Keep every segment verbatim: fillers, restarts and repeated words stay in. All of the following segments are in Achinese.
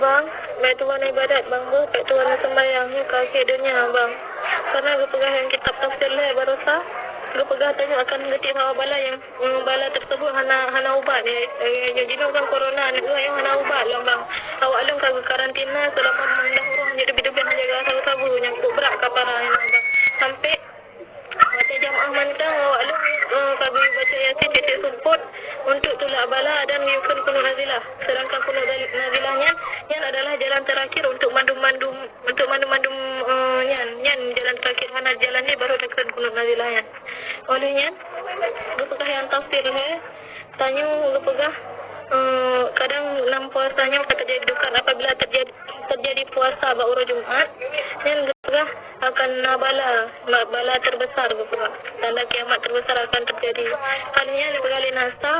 Bang, bèk tuan ibadat, bang, beuh, bèk tuan seumbahyang, nyoe ka akhé donya, bang. Karena geupeugah nyang kitab tafsir lhèe barosa, geupeugah tanyoe akan geutiek saboh bala nyang, eh, bala tersebut hana, hana ubat, ya. Eh, jinoe kan corona, nyoe hana ubat lom, bang. Awak lôn ka geukarantina seulama enam belas uroe, hana teubiet-teubiet, hana jaga sapeue-sapeue, nyang peuet brat ka parah, ya, bang. Sampai Watèe jamaah mantong awak lôn, eh, ka geubaca Yasin tiep-tiep seupôt untuk tulak bala dan ngieng kunut nazilah. Sedangkan kunut dal-, nazilah nyan, nyan adalah jalan terakhir untuk mandum-mandum, untuk mandum-mandum, eh, nyan, nyan jalan terakhir, hana jalan laén baru takheun kunut nazilah nyan. Oleh nyan, geupeugah nyang tafsir lhèe, tanyoe geupeugah, eh, kadang lam puasa nyoe ka teujadi dukhan apabila teujadi, teujadi puasa bak uroe Jumat, nyan geupeugah akan na bala, ba-, bala terbesar geupeugah. Tanda kiamat terbesar akan terjadi. Hal nyan geupeugah lé NASA,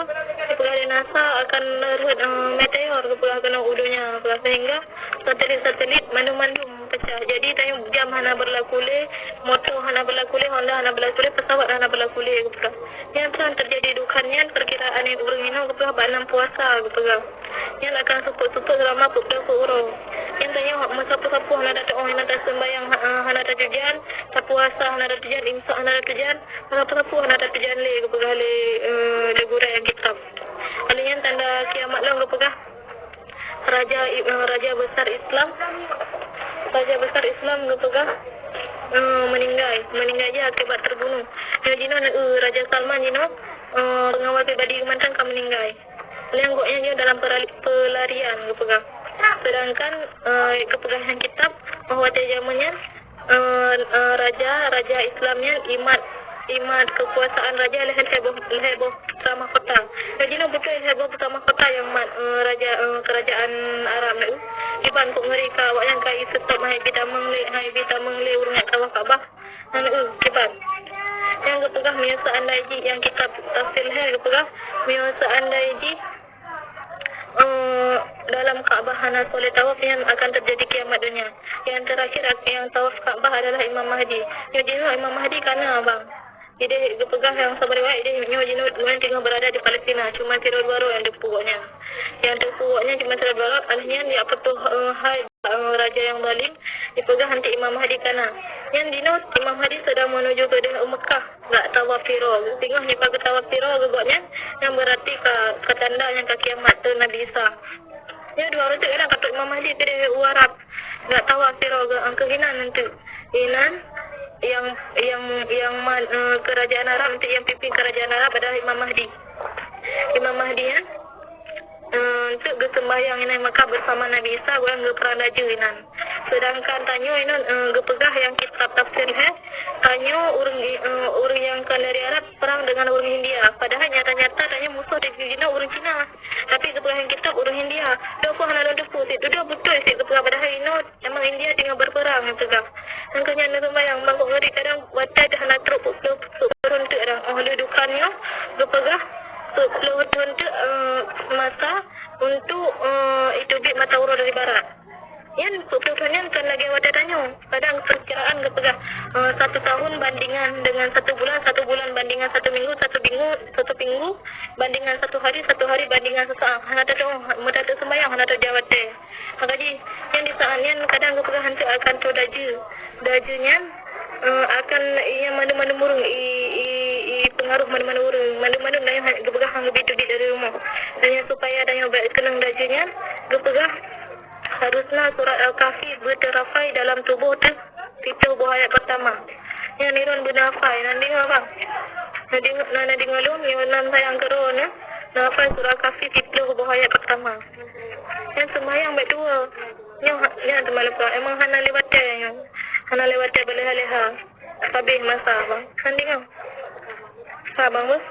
geupeugah lé NASA akan rhot, eh, meteor geupeugah keunoe u donya geupeugah, sehingga satelit-satelit mandum-mandum pecah. Jadi tanyoe jam hana berlaku lé, moto hana berlaku lé, Honda hana berlaku lé, pesawat hana berlaku lé geupeugah. Nyan telah terjadi dukhan nyan perkiraan ureueng inong geupeugah bak nam puasa geupeugah. Nyan akan seupôt-seupôt seulama peuet plôh uroe. Nyan tanyoe meusapeue-sapeue hana tatu'oh, hana taseumbahyang, ha-, hana tacujan, tapuasa hana tatujan, imsak hana tatujan, meusapeue-sapeue hana tatujan lé geupeugah lé, eh, lé gurèe nyang kitab. Kali nyan tanda kiamat lom geupeugah raja, eh, raja besar Islam, raja besar Islam geupeugah, eh, meuninggai, meuninggai jih akibat terbunuh. Nyoe jinoe, eh, Raja Salman jinoe, eh, peungawal pribadi geuh mantong ka meuninggai. Lheuh gobnyan nyoe dalam perali-, pelarian geupeugah. Sedangkan, eh, geupeugah nyang kitab bahwa watèe jameun nyan, eh, eh, raja, raja Islam nyan imat, imat kekuasaan raja lhèe, lhèe boh, lhèe boh putra mahkota. Jadi nyoe beutôi lhèe boh putra mahkota nyang mat, eh, raja, eh, kerajaan Arab nyan. Kiban kok ngeri ka awaknyan ka iseutôt hai bi tamong lé, hai bi tamong lé ureueng nyang tawaf Ka'bah. Nyan, eh, kiban. Nyang geupeugah meunyoe seandai jih nyang kitab tafsir lhèe geupeugah, meunyoe seandai jih, eh, dalam Ka'bah hana soe lé tawaf, nyan akan terjadi kiamat donya. Nyang terakhir ak-, nyang tawaf Ka'bah adalah Imam Mahdi. Nyoe jinoe Imam Mahdi ka na, bang. Idéh geupeugah nyang saboh riwayat, idéh nyoe jinoe gobnyan teungoh beurada di Palestina, cuma sidroe dua droe nyang teupeu gobnyan. Nyang teupeu gobnyan cuma sidroe dua droe, alheuh nyan jak peutoh, eh, hai, eh, raja nyang zalim, jipeugah anti Imam Mahdi ka na. Nyan jinoe Imam Mahdi sedang menuju keudéh u Meukah, jak tawaf Firo. Teungoh nyoe ka geutawaf Firo, gobnyan, nyan beurati ka, ka tanda nyang ka kiamat teuk Nabi Isa. Nyoe dua ureueng teuk kadang ka trok Imam Mahdi keudéh u Arab. Jak tawaf Firo, geu-, keuh inan enteuk. Inan nyang, nyang, nyang ma-, eh, kerajaan Arab, enteuk nyang pimpin kerajaan Arab adalah Imam Mahdi. Imam Mahdi nyan, eh, enteuk geuseumbahyang inan Meukah bersama Nabi Isa, gobnyan geupeurang laju inan. Sedangkan tanyoe inan, eh, geupeugah nyang kitab tafsir lhèe, tanyoe ureueng, eh, ureueng nyang kon dari Arab perang dengan ureueng India. Padahai nyata-nyata tanyoe musoh di jinoe ureueng Cina. Tapi geupeugah nyang kitab ureueng India. Lôn pun hana lôn teupeu, sit dudoe beutôi sit geupeugah, padahai inoe memang India teungoh berperang, geupeugah. Nyang keu nyan neuseumbahyang, bang, kok ngeri kadang watèe teuh hana trok peuet plôh, peuet plôh thôn teuk kadang. Oh, lheuh dukhan nyoe geupeugah peuet plôh thôn teuk, eh, masa untuk, eh, iteubiet mata uroe dari barat. Nyan peuet plôh thôn nyan kon lagèe watèe tanyoe. Kadang peukiraan geupeugah, eh, satu tahun bandingan dengan satu bulan, satu bulan bandingan satu minggu, satu minggu, satu minggu bandingan satu hari, satu hari bandingan sesaat. Hana tatu'oh, meutateupeue seumbahyang hana tatu'oh watèe. Maka jih, nyan di saat nyan kadang geupeugah enteuk akan trok dajeu. Dajeu nyan, eh, akan nyang mandum-mandum ureueng, i, i, i pengaruh mandum-mandum ureueng. Mandum-mandum tanyoe geupeugah han geubit-teubiet dari rumoh. Dan nyan supaya tanyoe bèk keunong dajeu nyan, geupeugah harusnya surat Al-Kahfi beuteurafai dalam tuboh teuh siploh boh ayat peurtama. Nyan droeneuh beuna hafai, na deungö, bang. Na deungö, na, na deungö lôn, nyoe nan sayang keu droeneuh, na hafai surat Al-Kahfi siploh boh ayat peurtama. Nyan seumbahyang bèk tuwoe. Nyoe ha-, nyan teuma lupa. Emang hana lé watèe nyoe. Hana lé watèe beuleha-leha. Habéh masa, bang. Na deungö. Ka, bang, beuh.